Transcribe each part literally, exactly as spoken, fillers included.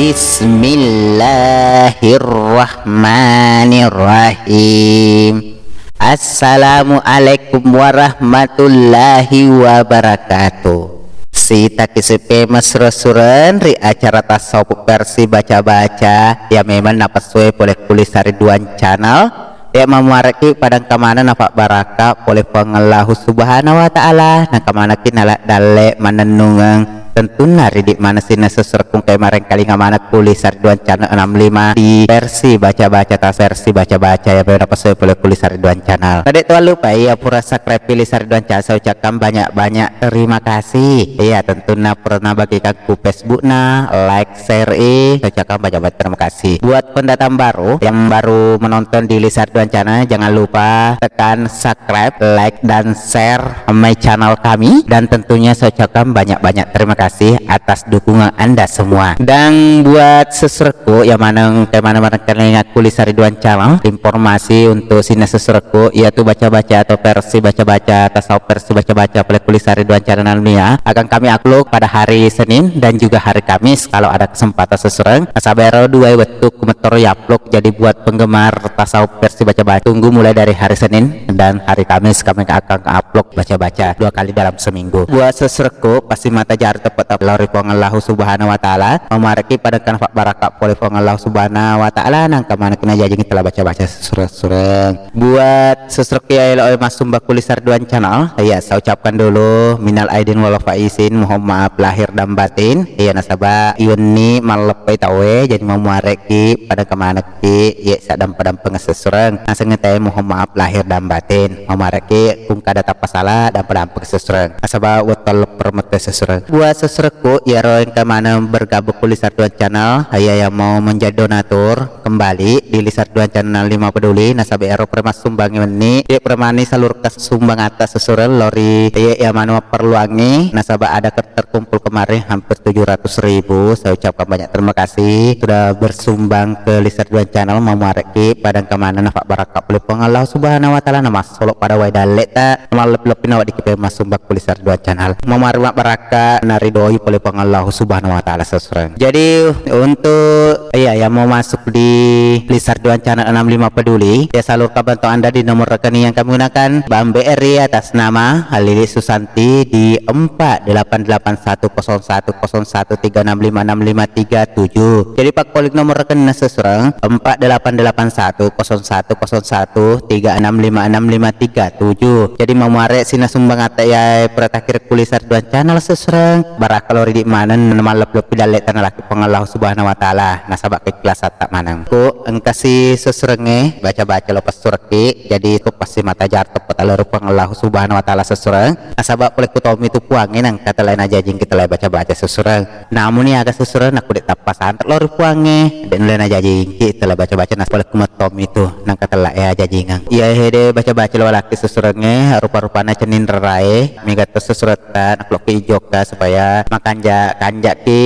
Bismillahirrahmanirrahim. Assalamualaikum warahmatullahi wabarakatuh. Sitaki sipe messureng-sureng ri acara Tasawuf versi baca-baca, ya memang napessuwe pole ku Lisa Ridwan Channel. Ya mamuarekki padangka maneng nafabbarakka pole Puang Allahu Subhanahu wa Ta'ala, nangka manekki nala dalle mannennungeng. Tentunna ridi maneng sininna sessurekku engka marengkalinga maneng ku Lisa Ridwan Channel enam lima di versi baca-baca, ta versi baca-baca ya, napessuwe pole ku Lisa Ridwan Channel. Tadi tuan lupa ya, pura subscribe Lisa Ridwan Channel, saya ucapkan banyak-banyak terima kasih. Iya, tentunna pura nabagikan ku Facebookna, like, share i, saya ucapkan banyak-banyak terima kasih. Buat pendatang baru yang baru menonton di Lisa Ridwan Channel, jangan lupa tekan subscribe, like, dan share my channel kami. Dan tentunya saya ucapkan banyak-banyak terima kasih atas dukungan Anda semua. Dan buat sessurekku yang maneng, kayak mana-mana kalian aku Lisa Ridwan Channel, informasi untuk sininna sessurekku, yaitu baca-baca atau versi baca-baca, tasawuf versi baca-baca pole ku Lisa Ridwan Channel Mia akan kami upload pada hari Senin dan juga hari Kamis kalau ada kesempatan sessurekku. Nasaba ero dua wettu ku metoro ya upload. Jadi buat penggemar tasawuf versi baca-baca, tunggu mulai dari hari Senin dan hari Kamis kami akan upload baca-baca dua kali dalam seminggu. Buat sessurekku, pasti mata jari tepat lao ri Puang Allahu Subhanahu wa Ta'ala. Mamuarekki padangka nafabbarakka pole Puang Allahu Subhanahu wa Ta'ala, nangka manekki najajingi telah baca-baca sessureng-sureng. Buat sessurekku ya elo massumba ku Lisa Ridwan Channel, ya saya ucapkan dulu minal aidin wal faizin, mohon maaf lahir dan batin. Iya, nasaba iwenni malleppai tauwe, jadi mamuarekki padangka manekki ye sadampa-dampeng sessurekku. Naseng tae mohon maaf lahir dan batin. Mamuarekki pungkada tappa sala, dampa-dampeng sessurekku. Nasaba wettu lepper mette sessurekku. Buat sessurekku, iyaro engka maneng bergabung ku Lisa Ridwan Channel, ya yang mau menjadi donatur kembali di Lisa Ridwan Channel lima peduli, nasaba ero pura massumbangi wenni, ye pura mani salurka sumbangata sessurekku lao ri ye ya maneng mapperluangi, nasaba ada ke-, terkumpul kemarin hampir tujuh ratus ribu. Saya ucapkan banyak terima kasih sudah bersumbang ke Lisa Ridwan Channel. Mamuarekki padangka maneng nafabbarakka pole Puang Allahu Subhanahu wa Ta'ala, namassolok pada wae dalleta, malleppi-leppi naweddikki massumba ku Lisa Ridwan Channel. Mamuarek mabbarakka naridoi pole Puang Allahu Subhanahu wa Ta'ala sessurekku. Jadi untuk, iya, yang mau masuk di Lisa Ridwan Channel enam lima peduli, ya salurkan bantuan Anda di nomor rekening yang kami gunakan, Bank BRI atas nama Lili Susanti di empat delapan delapan satu kosong satu kosong satu tiga enam lima enam lima tiga tujuh. Jadi pakkuling nomor rekening sessurekku, empat delapan delapan satu kosong satu kosong satu tiga enam lima enam lima tiga tujuh. Jadi mamuarek sininna sumbangata ya pura takkiri ku Lisa Ridwan Channel sessurekku, barakka lao ridi maneng, namalleppi-leppi dalleta nalaki Puang Allahu Subhanahu wa Ta'ala, nasaba keikhlasatta maneng. Ku engkasi sessureknge baca-baca lao pessurekki, jadi ku pasti mata jari tepat lao ri Puang Allahu Subhanahu wa Ta'ala sessurekku. Nasaba pole ku tommi tu Puangnge, nangka tellai najajingki tellai baca-baca sessurekku. Namuni aga sessurekku, nakku de' tappa sanre lao ri Puangnge, de' nulle najajingki tellai baca-baca, na pole ku mettommi tu, nangka tellai ya jajingeng. Iya hede baca-baca lao lakki sessureknge, rupa-rupana cenning rarae, mega to sessuretta, nakku lokki ijokka supaya makanja-kanjaki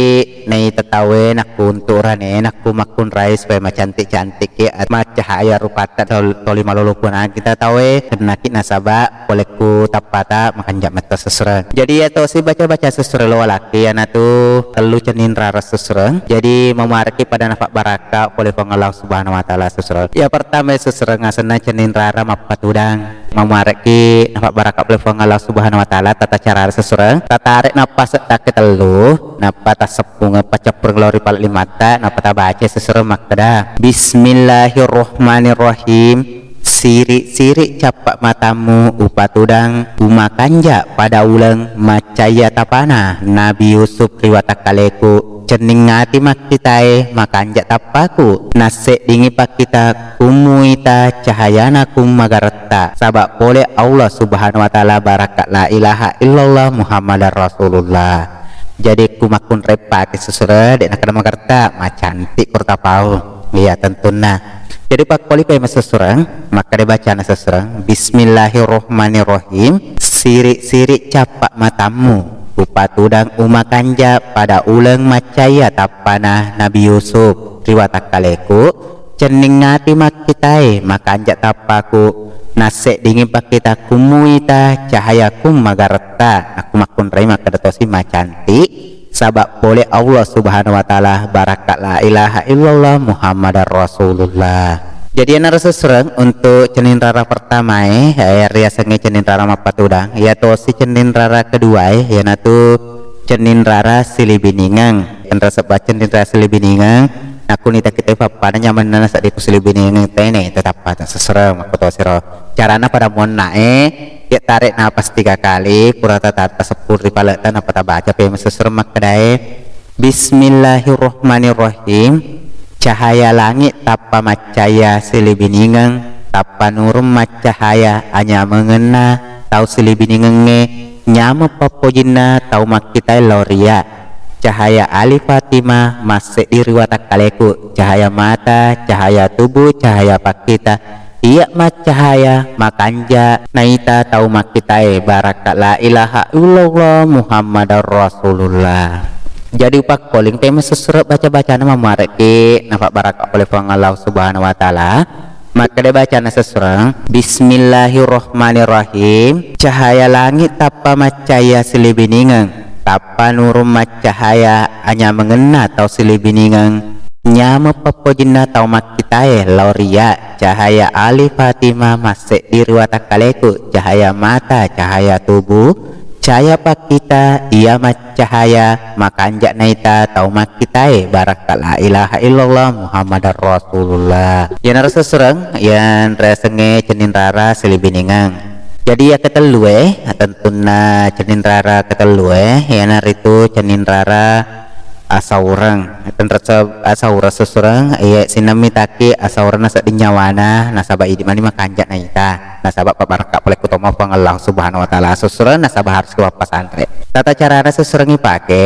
naita tauwe, nakku untu' rane, nakku makkunrai supaya macantik-cantikki, maccahaya rupatta tol-, toli malolo puanna kita tauwe, kennaki nasaba pole ku tappata makanja' metto sessurekku. Jadi iya tosi baca-baca sessurekku lao lakki, iyanatu tellu cenning rara sessurekku. Jadi mamuarekki pada nafabbarakka pole Puang Allah Subhanahu wa Ta'ala sessurekku. Ya pertama sessurekku asenna cenning rara mappatudang. Mamuarekki nafabbarakka pole Puang Allah Subhanahu wa Ta'ala, tata carana sessurekku. Tatarek nappase' takke tellu, nappa tasseppungeng paccappureng lao ri pale' limatta, nappa tabaca sessurekku makkeda, Bismillahirrahmanirrahim. Siri'-siri' cappa' matammu upatudang, umakanja' pada uleng maccaya tapana Nabi Yusuf ri watakkaleku. Cenning ati makkitae makanja' tappaku, nasseddingi pakkita kummuita cahayana kummagaretta, saba' pole Allah Subhanahu wa Ta'ala barakka' la ilaha illallah Muhammadar Rasulullah. Jadi ku makkunrai pake sessurekku, de' nakkeda magaretta, macantik pura tapau. Iya, tentunna. Jadi pakkuling pai masessurekku, makkeda bacana sessurekku, Bismillahirrahmanirrahim. Siri'-siri' cappa' matammu, upatudang umakanja' pada uleng maccaya tappana Nabi Yusuf ri watakkaleku. Cenning ati makkitae makanja' tappaku, nasseddingi pakkita kummuita cahaya kummagaretta, nakku makkunrai makkeda tosi macantik. Saba' pole Allah Subhanahu wa Ta'ala, barakka' la ilaha illallah Muhammadar Rasulullah. Jadi, enaro sessureng untuk cenning rara pertamae, eh, riasengnge cenning rara mappatudang, iya tosi cenning rara keduae, iyanatu cenning rara silibiningeng. Enro sebba cenning rara silibiningeng, nakkuni takkite pappada nyamenna nasedding ku silibiningeng tene, tetappa ta sessureng makkutosiro. Carana pada muannae, iya tarik napas tiga kali, pura tatatta seppul ri pale'ta, nappa tabaca pemeng sessureng makkedae, Bismillahirrahmanirrahim. Cahaya langi' tappa maccahaya silibiningeng, tappa nurung maccahaya anyamengenna tau silibiningengnge, nyameng pappojinna tau makkitae lao ri iyya. Cahaya Ali Fatimah masseddi ri watakkaleku, cahaya mata, cahaya tubuh, cahaya pakkita, iya maccahaya makanja naita tau makkitae, barakka' la ilaha illallah Muhammadar Rasulullah. Jadi, upakkoling pemeng sessureng baca-bacana mamuare'ki napabbarakka' pole Puang Allah Subhanahu wa Ta'ala. Makkeda bacana sessureng, Bismillahirrahmanirrahim. Cahaya langi' tappa maccahaya silibiningeng, tappa nurung maccahaya anyamengenna tau silibiningeng, nyameng pappojinna tau makkitae lao ri iyya. Cahaya Ali Fatimah masseddi ri watakkaleku, cahaya mata, cahaya tubuh, cahaya pakkita, iya maccahaya makanja naita tau makkitae, barakka' la ilaha illallah Muhammadar Rasulullah. Iyanaro sessureng, iyan riasengnge cenning rara silibiningeng. Jadi, iya ketellue, tentunna cenning rara ketellue, iyanaritu cenning rara asaureng. Tenressa asaureng sessureng, iya sinemmi takki asaureng nasedding nyawana, nasaba' idi' mani makanja naita. Nasaba' pabbarakka' pole ku tomma Puang Allah Subhanahu wa Ta'ala sessureng, nasaba' harus ki wappasanre. Tata carana sessureng ipake,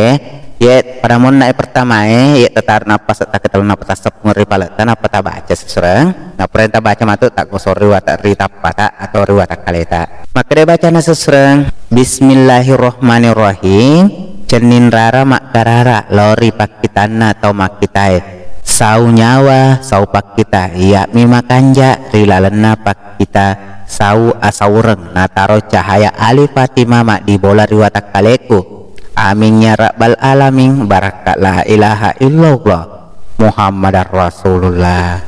iye pada muannae pertamae, iye tataru napas takketellu nappa tasseppung ri pale'ta, nappa tabaca sessureng. Nappa ren tabaca matu taggosori wata-, ri tappata atau ri watakkaleta. Makkeda bacana sessureng, Bismillahirrahmanirrahim. Cenning rara maggarara lao ri pakkitanna tau makkitae. Sau nyawa, sau pakkita, iya'mi makanja ri lalenna pakkita sau asaureng nataro cahaya Ali Fatimah maddibola ri watakkaleku. Amin ya rabbal alamin, barakka' la ilaha illallah Muhammadar Rasulullah.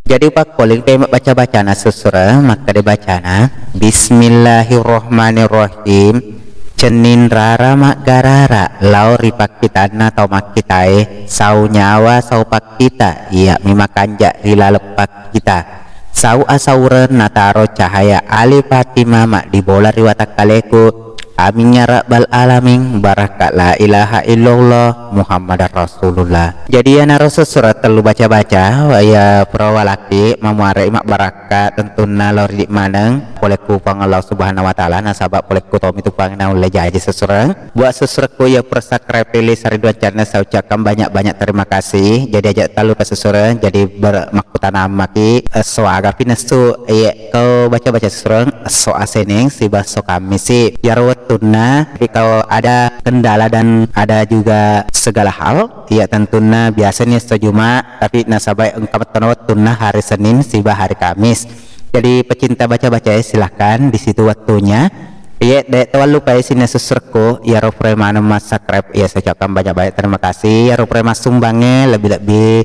Jadi, upakkoling pemeng baca-bacana sessureng, makkeda bacana, Bismillahirrahmanirrahim. Cenning rara maggarara lao ri pakkitanna tau makkitae, sau nyawa sau pakkita, iya'mi makanja ri laleng pakkita. Sau asaureng nataro cahaya Ali Fatimah maddibola ri watakkaleku. Amin ya rabbal alamin, barakka' la ilaha illallah Muhammadar Rasulullah. Jadi, iyanaro sessureng tellu baca-baca, iya pura walakki mamuare'i mabbarakka' tentunna lao ri idi' maneng pole ku Puang Allah Subhanahu wa Ta'ala, nasaba' pole ku tommi tu Puang naulle jaji sessureng. Buat sessurekku iya pura subscribe Lisa Ridwan Channel, saya ucapkan banyak-banyak terima kasih. Jadi, aja' talupa sessureng, jadi ber-, makkutana maki, eh, esso aga pi nessu, iya, ko baca-baca sessureng, esso Aseneng siba esso Kammisi. Iyaro wettunna, tapi kalau ada kendala dan ada juga segala hal, iya tentunna biasani esso Juma', tapi nasaba' engka mettono wettunna hari Senin siba hari Kamis. Jadi, pecinta baca-baca, ya, silahkan di situ waktunya. Iye, de' tawallupai sininna sessurekku, iyaro pura maneng massubscribe, iye, saya ucapkan banyak-banyak terima kasih. Iyaro pura massumbangnge, lebih-lebih,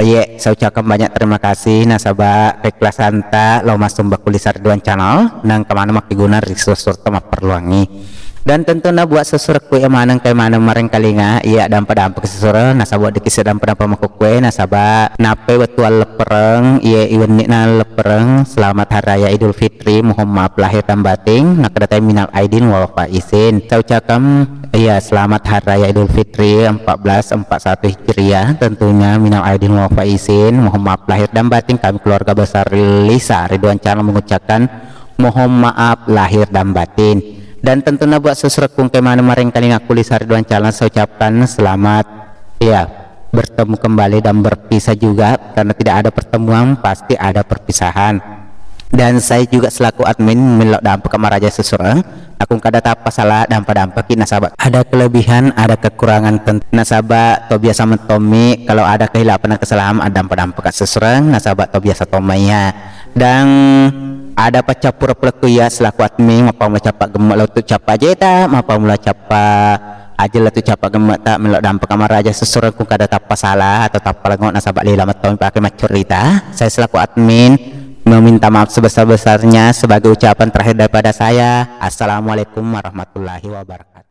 iye, saya ucapkan banyak terima kasih nasaba' keikhlasan ta lao massumbang ku Lisa Ridwan Channel, naengka maneng makkeguna ri sessuretta mapperluangngi. Dan tentunna buat sessurekku iya maneng, engka maneng marengkalinga, iya dampa-dampa sessureng, nasaba' weddikki sedampa-dampa makkukkue, nasaba' nappai wettu alleppereng, iye iwenni'na alleppereng, selamat Hari Raya Idul Fitri. Fitri, mohon maaf lahir dan batin. Nakkeda tae minal aidin wal faizin. Saya ucapkan, iya, selamat Hari Raya Idul Fitri empat belas empat satu Hijriah. Tentunya minal aidin wal faizin. Mohon maaf lahir dan batin. Kami keluarga besar Lisa Ridwan Channel mengucapkan mohon maaf lahir dan batin. Dan tentunya buat sessurekku engka maneng marengkalinga ku Lisa Ridwan Channel, saya ucapkan selamat, iya, bertemu kembali dan berpisah juga, karena tidak ada pertemuan, pasti ada perpisahan. Dan saya juga selaku admin, mellau dampaka maraja sessureng. Aku kada tappa salah, dampa-dampaki nasaba' ada kelebihan, ada kekurangan, ten-, nasaba' to biasa mettommi, kalau ada kehilapan dan kesalahan, dampa-dampaka sessureng, nasaba' to biasa tommaiya. Dan ada paccappura pulekku iya selaku admin, mappammula cappa gemma' lao tu cappa jeta, mappammula cappa Aja la tu capa gemme'ta, melo dampa kamaraja susurengku kada tappa salah atau tappa lengo nasaba lila metto mi pake maccurita. Saya selaku admin meminta maaf sebesar-besarnya sebagai ucapan terakhir daripada saya. Assalamualaikum warahmatullahi wabarakatuh.